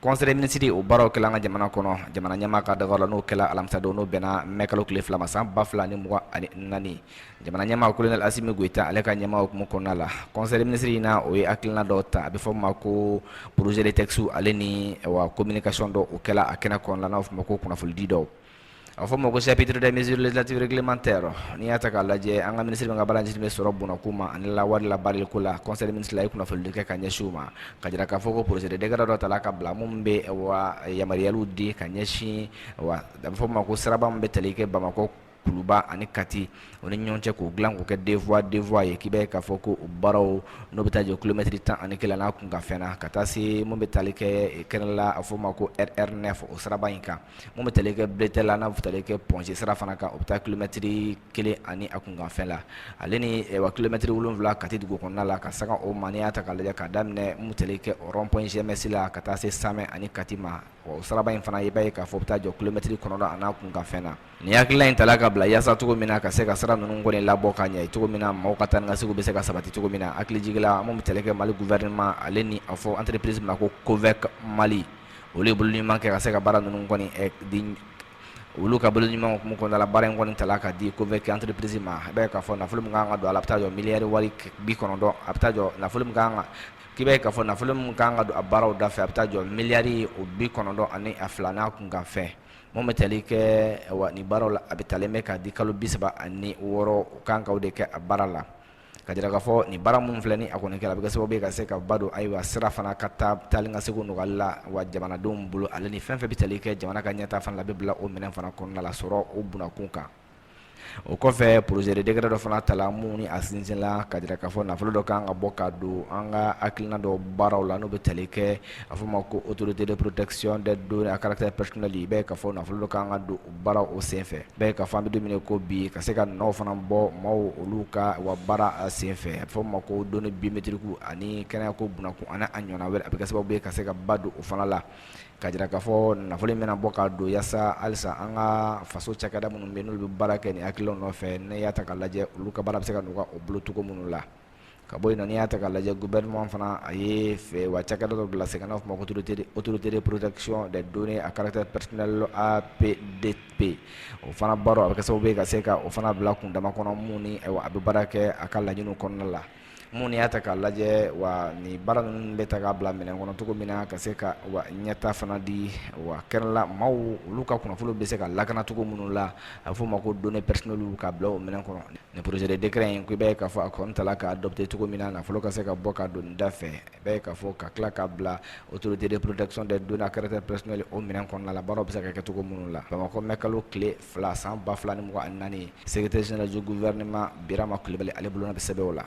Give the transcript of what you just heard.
Conseil des ministres, o baaraw kɛla an ka jamana kɔnɔ, jamana ɲɛmaa ka daga la. N'o kɛla alamisadon, n'o bɛnna mɛ kalo tile 2 ma, san 2024, jamana ɲɛmaa colonel Assimi Goïta, ale ka ɲɛmaa hukumu kɔnɔna la, conseil des ministres in na, o ye hakilina dɔw ta, a bɛ fɔ ma ko projet de texte, ale ni wa communication dɔ, o kɛla a kɛnɛ kɔnɔna la, n'a fɔ ma ko kunnafonidi dɔw, a fɔ ma ko chapitre des mesures législatives réglementaires. N'i y'a ta k'a lajɛ, an ka minisiri min ka baara ɲɛsinnen bɛ sɔrɔ bɔnɔko ma ani la wari labaaraliko la, conseil des ministres la, a ye kunnafonidi kɛ ka ɲɛsin u ma, ka jira k'a fɔ ko projet de décret dɔ tala ka bila mun bɛ wa yamaruyaliw di ka ɲɛsin wa a bɛ fɔ ma ko siraba min bɛ tali kɛ Bamakɔ, Kuluba ani Kati, o ni ɲɔgɔn cɛ, k'o dilan k'o kɛ deux voies, deux voies ye. K'i b'a ye k'a fɔ ko o baaraw, n'o bɛ taa jɔ kilomɛtiri 11 n'a kun ka fɛn na, ka taa se mun bɛ tali kɛ kɛnɛ la, a fɔ ma ko RN9, o siraba in kan, mun bɛ tali kɛ Bretelle la, n'a bɛ tali kɛ Point G sira fana kan, o bɛ taa kilomɛtiri 1 ani a kun ka fɛn la, ale ni wa kilomɛtiri 7 Kati dugu kɔnɔna la, ka saga o ma. N'i y'a ta k'a lajɛ, k'a daminɛ mun bɛ tali kɛ rond point GMS la ka taa se Samɛ ani Kati ma, o siraba in fana, i b'a ye k'a fɔ o bɛ taa jɔ kilomɛtiri 9 a n'a kun ka fɛn na. Nin hakilina in tala ka bila yaasa cogo min na ka se ka sira ninnu kɔni labɔ ka ɲɛ cogo min na, maaw ka taa ni ka seginw bɛ se ka sabati cogo min na. Hakili jigila, mun bɛ tali kɛ Mali gouvernement, ale ni a fɔ entreprise ma ko COVEC Mali, olu ye bolo ɲuman kɛ ka se ka baara ninnu kɔni di. Olu ka bolo ɲuman hukumu kɔnɔna la, baara in kɔni tala ka di COVEC entreprise ma. I b'a ye k'a fɔ nafolo min kan ka don a la, a bɛ taa jɔ miliyari wari 90, a bɛ taa jɔ nafolo min kan ka, k'i b'a ye k'a fɔ nafolo min kan ka don a baaraw da fɛ, a bɛ taa jɔ miliyari o 92 n'a kun ka fɛn. Mun bɛ tali kɛ wa nin baaraw la, a bɛ talen bɛ k'a di kalo 36, o kan ka o de kɛ a baara la, ka jira k'a fɔ nin baara minnu filɛ ni a kɔni kɛra, a bɛ kɛ sababu ye ka se ka ba don, ayiwa, sira fana ka taa taali ka segu nɔgɔyali la wa jamanadenw bolo, ale ni fɛn fɛn bɛ tali kɛ jamana ka ɲɛtaa fana la, a bɛ bila o minɛn fana kɔnɔna la, sɔrɔ o bunakun kan. O kɔfɛ, projet de décret dɔ fana tala mun ni a sinsinla ka jira k'a fɔ nafolo dɔ kan ka bɔ ka don an ka hakilina dɔ baaraw la, n'o bɛ tali kɛ a fɔ ma ko Autorité de protection des données à caractère personnel. I b'a ye k'a fɔ nafolo dɔ kan ka don o baaraw o senfɛ. I b'a ye k'a fɔ an bɛ don min na ko bi, ka se ka nɔw fana bɔ maaw olu ka wa baara senfɛ, a bɛ fɔ ma ko données biométriques ani kɛnɛyako bunakun ani a ɲɔgɔnna wɛrɛ, a bɛ kɛ sababu ye ka se ka ba don o fana la, ka jira k'a fɔ nafolo in bɛna bɔ ka don yaasa halisa an ka faso cakɛda minnu bɛ, n'olu bɛ baara kɛ nin hakilinaw nɔfɛ, n'i y'a ta k'a lajɛ, olu ka baara bɛ se ka nɔgɔya o bolo cogo minnu la. Ka bɔ yen nɔ, n'i y'a ta k'a lajɛ, gouvernement fana, a ye fɛ wa cakɛda dɔ bila sen kan, n'a fɔ ma ko Autorité de protection des données à caractère personnel, APDP. O fana baaraw, a bɛ kɛ sababu ye ka se ka o fana bila kundama kɔnɔ, mun ni a bɛ baara kɛ a ka laɲiniw kɔnɔna la. Mun y'a ta k'a lajɛ wa nin baara ninnu bɛ ta k'a bila minɛn kɔnɔ cogo min na, ka se ka wa ɲɛta fana di wa kɛnɛ la, maaw olu ka kunnafoni bɛ se ka lakana cogo minnu la, a bɛ f'o ma ko données personnelles, ka bila o minɛn kɔnɔ. Nin projet de décret in ko, i b'a ye k'a fɔ a kɔni tala k'a adopté cogo min na, nafolo ka se ka bɔ ka don nin da fɛ, i b'a ye k'a fɔ ka tila k'a bila Autorité de protection des données à caractère personnel, o minɛn kɔnɔna la, baaraw bɛ se ka kɛ cogo minnu la. Bamakɔ, mɛ kalo tile 2, san 2024, secrétaire général du gouvernement Birama Kulibali, ale bolona bɛ sɛbɛn o la.